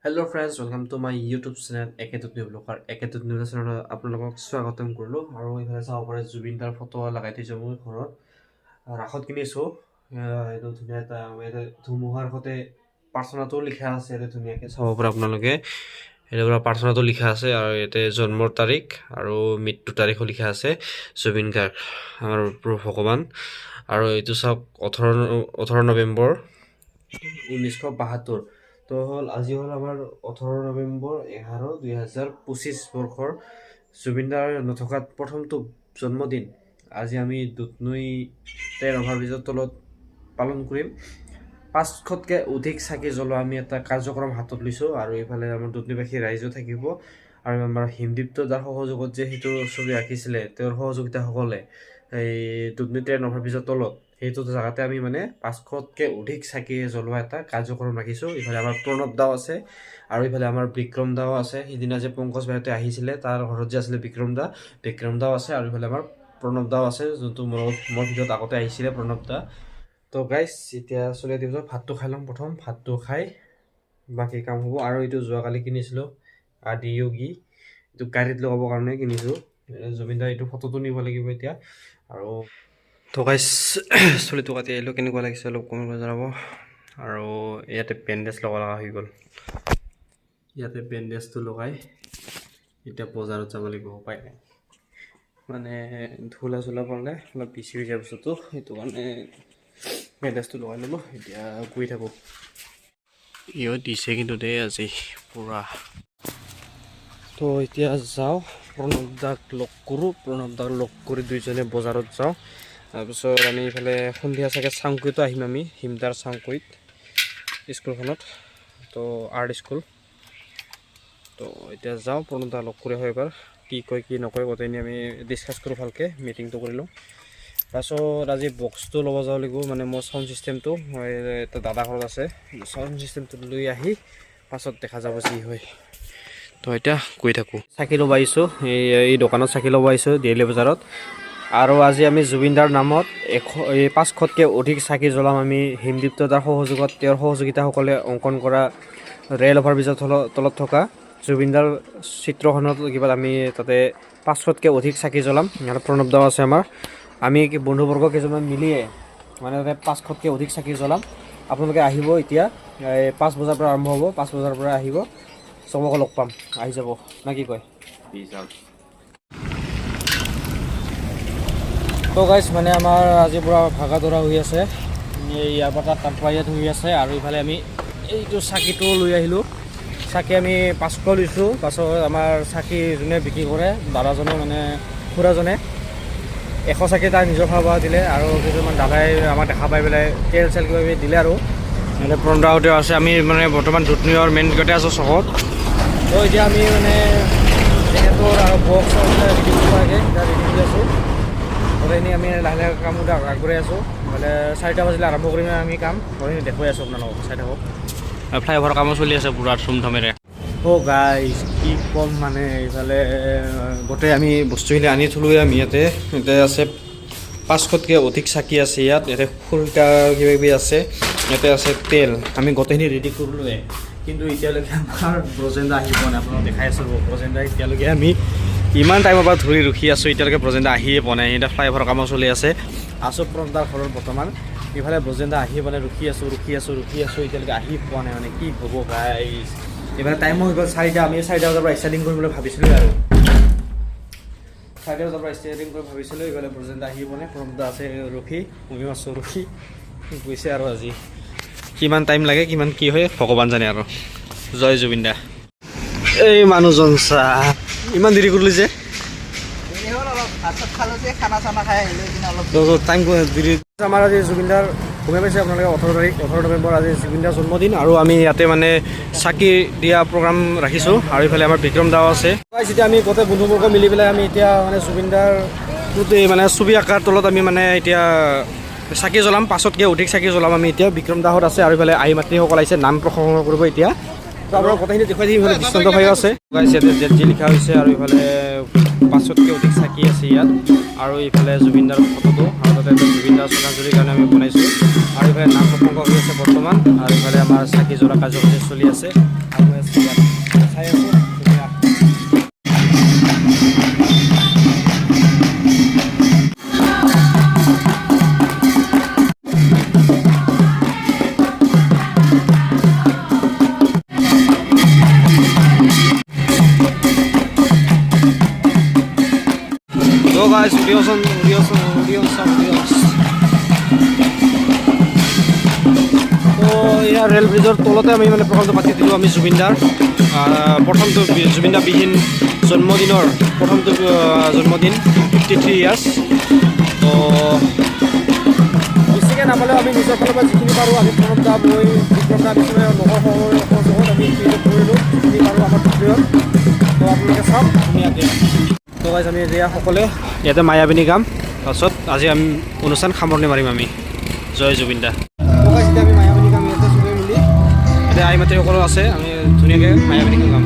Hello friends, welcome to my YouTube channel একেটোত new blogger. একেটোত new চেনেলত আপোনালোকক স্বাগতম কৰিলোঁ। আৰু এইফালে চাব পাৰে, জুবিন দাৰ ফটো লগাই থৈছোঁ মই ঘৰত, ৰাসত কিনিছোঁ। এইটো ধুনীয়া এটা, ইয়াতে ধুমুহাৰ সৈতে প্ৰাৰ্থনাটোও লিখা আছে। ইয়াতে ধুনীয়াকৈ চাব পাৰে আপোনালোকে, এইটো পৰা প্ৰাৰ্থনাটো লিখা আছে আৰু ইয়াতে জন্মৰ তাৰিখ আৰু মৃত্যুৰ তাৰিখো লিখা আছে। জুবিন গাৰ্গ আমাৰ ভগৱান। আৰু এইটো চাওক, 18 নৱেম্বৰ 1972। তো হ'ল আজি হ'ল আমাৰ 18 নৱেম্বৰ 11 2025 বৰ্ষৰ জুবিনদাৰ নথকাত প্ৰথমটো জন্মদিন আজি আমি দুধনৈ ট্ৰেইন অভাৰব্ৰিজৰ তলত পালন কৰিম। 500তকৈ অধিক চাকি জ্বলোৱা আমি এটা কাৰ্যক্ৰম হাতত লৈছোঁ। আৰু এইফালে আমাৰ দুধনৈবাসী ৰাইজো থাকিব। আৰু আমাৰ হিমদীপ্ত দাৰ সহযোগত যে সেইটো ছবি আঁকিছিলে, তেওঁৰ সহযোগিতাসকলে এই দুধনৈ ট্ৰেইন অভাৰব্ৰিজৰ তলত সেইটো জেগাতে আমি মানে 500তকৈ অধিক চাকি জ্বলোৱা এটা কাৰ্যক্ৰম ৰাখিছোঁ। ইফালে আমাৰ প্ৰণৱ দাও আছে আৰু ইফালে আমাৰ বিক্ৰম দাও আছে। সিদিনা যে পংকজ ভাইহঁতে আহিছিলে, তাৰ ঘৰত যে আছিলে বিক্ৰম দা, বিক্ৰম দাও আছে। আৰু ইফালে আমাৰ প্ৰণৱ দাও আছে, যোনটো মোৰ ভিডিঅ'ত আগতে আহিছিলে প্ৰণৱ দা। তো গাইজ, এতিয়া চলি দিছোঁ, ভাতটো খাই ল'ম প্ৰথম। ভাতটো খাই বাকী কাম হ'ব। আৰু এইটো যোৱাকালি কিনিছিলোঁ আদি য়োগী, এইটো গাড়ীত লগাবৰ কাৰণে কিনিছোঁ। জুবিন দাৰ এইটো ফটোটো নিব লাগিব এতিয়া। আৰু তো গাইজ, চুলিটো কাটি আহিলোঁ। কেনেকুৱা লাগিছে অলপ কমেণ্ট কৰি জনাব। আৰু ইয়াতে বেণ্ডেজ লগাব লগা হৈ গ'ল। ইয়াতে বেণ্ডেজটো লগাই এতিয়া বজাৰত যাব লাগিব। উপায় নাই, মানে ধূলা চোলা পৰিলে অলপ বেছি হৈ যায় বস্তুটো, সেইটো কাৰণে বেণ্ডেজটো লগাই ল'লোঁ। এতিয়া গৈ থাকোঁ। ইও দিছে কিন্তু দেই আজি পূৰা। তো এতিয়া যাওঁ, প্ৰণৱ দাক লগ কৰোঁ। প্ৰণৱ দাক লগ কৰি দুইজনে বজাৰত যাওঁ। তাৰপিছত আমি ইফালে সন্ধিয়া চাগে চাংকুইতো আহিম আমি, হিমদাৰ চাংকুইত স্কুলখনত, তো আৰ্ট স্কুল। তো এতিয়া যাওঁ, প্ৰণৱ দাক লগ কৰি আহোঁ এবাৰ। কি কয় কি নকয় গোটেইখিনি আমি ডিছকাছ কৰোঁ, ভালকৈ মিটিংটো কৰি লওঁ। তাৰপাছত আজি বক্সটো ল'ব যাব লাগিব, মানে মোৰ চাউণ্ড ছিষ্টেমটো এটা দাদা ঘৰত আছে। চাউণ্ড ছিষ্টেমটো লৈ আহি পাছত দেখা যাব যি হয়। তো এতিয়া গৈ থাকোঁ। চাকি ল'ব আহিছোঁ, এই দোকানত চাকি ল'ব আহিছোঁ ডেইলি বজাৰত। আৰু আজি আমি জুবিনদাৰ নামত এই 500তকৈ অধিক চাকি জ্বলাম আমি। হিমদীপ্ত দাৰ সহযোগত, তেওঁৰ সহযোগিতাসকলে অংকন কৰা ৰেল অভাৰব্ৰিজৰ তলত থকা জুবিনদাৰ চিত্ৰখনত কিবা আমি তাতে 500তকৈ অধিক চাকি জ্বলাম। আৰু প্ৰণৱ দাও আছে আমাৰ। আমি বন্ধুবৰ্গ কেইজনমান মিলিয়ে মানে তাতে 500তকৈ অধিক চাকি জ্বলাম। আপোনালোকে আহিব। এতিয়া এই 5 বজাৰ পৰা আৰম্ভ হ'ব, 5 বজাৰ পৰা আহিব। চবকে লগ পাম, আহি যাব না কি কয়? যাম। তো গাইজ, মানে আমাৰ আজি পূৰা ভাগা দৌৰা হৈ আছে। এই ইয়াৰ পৰা তাত, তাৰ পৰা ইয়াত হৈ আছে। আৰু ইফালে আমি এইটো চাকিটো লৈ আহিলোঁ। চাকি আমি 500 লৈছোঁ। পাছত আমাৰ চাকি যোনে বিক্ৰী কৰে, দাদাজনে, মানে খুৰাজনে 100 চাকি তাৰ নিজৰ ফালৰ পৰা দিলে। আৰু কেইজনমান দাদাই আমাক দেখা পাই পেলাই তেল চেল কিবা কিবি দিলে। আৰু মানে প্ৰণদাহঁতেও আছে। আমি মানে বৰ্তমান দুধনৈৰ মেইন গেটে আছোঁ, চকত। তো এতিয়া আমি মানে জেকেটৰ আৰু বক্সৰ ৰেডি কৰিব লাগে, এতিয়া ৰেডি কৰি আছোঁ গোটেইখিনি। আমি লাহে লাহে কামবোৰ আগবঢ়াই আছোঁ। মানে 4টা বাজিলে আৰম্ভ কৰিম আমি কাম। গোটেইখিনি দেখুৱাই আছোঁ আপোনালোকক, চাই থাকক। ফ্লাইঅভাৰ কামো চলি আছে পূৰা ধুমধামেৰে। অ' গাইজ, কি ক'ম, মানে এইফালে গোটেই আমি বস্তুখিনি আনি থলোৱে আমি। ইয়াতে আছে 500তকৈ অধিক চাকি আছে ইয়াত। ইয়াতে খৰিকা কিবা কিবি আছে, ইয়াতে আছে তেল। আমি গোটেইখিনি ৰেডি কৰিলোৱে, কিন্তু এতিয়ালৈকে আমাৰ ব্ৰজেন্দা আহি পোৱা নাই। আপোনালোক দেখাই আছোঁ, ব্ৰজেন্দা এতিয়ালৈকে আমি ইমান টাইমৰ পৰা ধৰি ৰখি আছোঁ, এতিয়ালৈকে ব্ৰজেন্দা আহিয়ে পোৱা নাই। এতিয়া ফ্লাইঅভাৰ কামো চলি আছে। আছোঁ প্ৰণদাৰ ঘৰত বৰ্তমান। ইফালে ব্ৰজেন্দা আহি মানে ৰখি আছোঁ, ৰখি আছোঁ, ৰখি আছোঁ, এতিয়ালৈকে আহি পোৱা নাই। মানে কি হ'ব গাইজ? এইফালে টাইমো হৈ গ'ল 4টা। আমি 4টা বজাৰ পৰা ষ্টাৰ্টিং কৰিম বুলি ভাবিছিলোঁ। আৰু 4টা বজাৰ পৰা ষ্টাৰ্টিং কৰিম ভাবিছিলোঁ। এইফালে ব্ৰজেন্দা আহি পোৱা নাই। প্ৰণদা আছে ৰখি, ময়ো আছোঁ ৰখি গৈছে। আৰু আজি কিমান টাইম লাগে, কিমান কি হয়, ভগৱান জানে। আৰু জয় জুবিন দা। এই মানুহজন চা, ইমান দেৰি কৰিলি যে? দেৰি হ'ল অলপ, ভাত চাত খালোঁ যে, খানা চানা খাই আহিলোঁ কিনে অলপ। টাইম দেৰি। আমাৰ আজি জুবিনদাৰ, গমেই পাইছে আপোনালোকে, 18 তাৰিখ, 18 নৱেম্বৰ আজি জুবিনদাৰ জন্মদিন। আৰু আমি ইয়াতে মানে চাকি দিয়া প্ৰগ্ৰাম ৰাখিছোঁ। আৰু ইফালে আমাৰ বিক্ৰম দাও আছে। এতিয়া আমি গোটেই বন্ধুবৰ্গ মিলি পেলাই আমি এতিয়া মানে জুবিনদাৰ গোটেই মানে ছবি আঁকাৰ তলত আমি মানে এতিয়া চাকি জ্বলাম। 500তকৈ অধিক চাকি জ্বলাম আমি এতিয়া। বিক্ৰম দাহঁত আছে আৰু ইফালে আই মাতৃসকল আহিছে নাম প্ৰসংগ কৰিব এতিয়া। তো আপোনাক গোটেইখিনি দেখুৱাই দিম। ইফালে দৃষ্টান্ত ভাইও আছে। Guys, ইয়াতে জেট জি লিখা হৈছে। আৰু ইফালে 500তকৈ অধিক চাকি আছে ইয়াত। আৰু ইফালে জুবিনদাৰ ফটোটো আৰু তাতে এটা জুবিনদাৰ শ্ৰদ্ধাঞ্জলিৰ কাৰণে আমি বনাইছোঁ। আৰু ইফালে নাম প্ৰসংগ হৈ আছে বৰ্তমান। আৰু ইফালে আমাৰ চাকি জ্বলা কাৰ্যসূচী চলি আছে। আৰু guys, audience, audience, audience, audience. তো ইয়াৰ ৰেল ব্ৰিজৰ তলতে আমি মানে প্ৰগ্ৰামটো পাতি দিলোঁ। আমি জুবিনদাৰ প্ৰথমটো জুবিনদা বিহীন জন্মদিনৰ প্ৰথমটো জন্মদিন, 53 ইয়াৰ্ছ। তো বেছিকৈ নাপালেও আমি নিজৰ ফালৰ পৰা যিখিনি পাৰোঁ, আমি প্ৰণৱ দা, মই, বিক্ৰম দা, কিছুমান লগৰ সহযোগত আমি ক্ৰিয়েট কৰিলোঁ যিখিনি পাৰোঁ আমাৰ টুকুৰিত। তো আপোনালোকে চাওক ধুনীয়াকৈ। তো গাইজ, আমি এতিয়া সকলোৱে ইয়াতে মায়াবিনী গাম, তাৰপিছত আজি আমি অনুষ্ঠান সামৰণি মাৰিম আমি। জয় জুবিন দা। তো গাইজ, এতিয়া আমি মায়াবিনী গাম ইয়াতে চবেই মিলি। এতিয়া আই মাতৃ সকলো আছে, আমি ধুনীয়াকৈ মায়াবিনী গাম।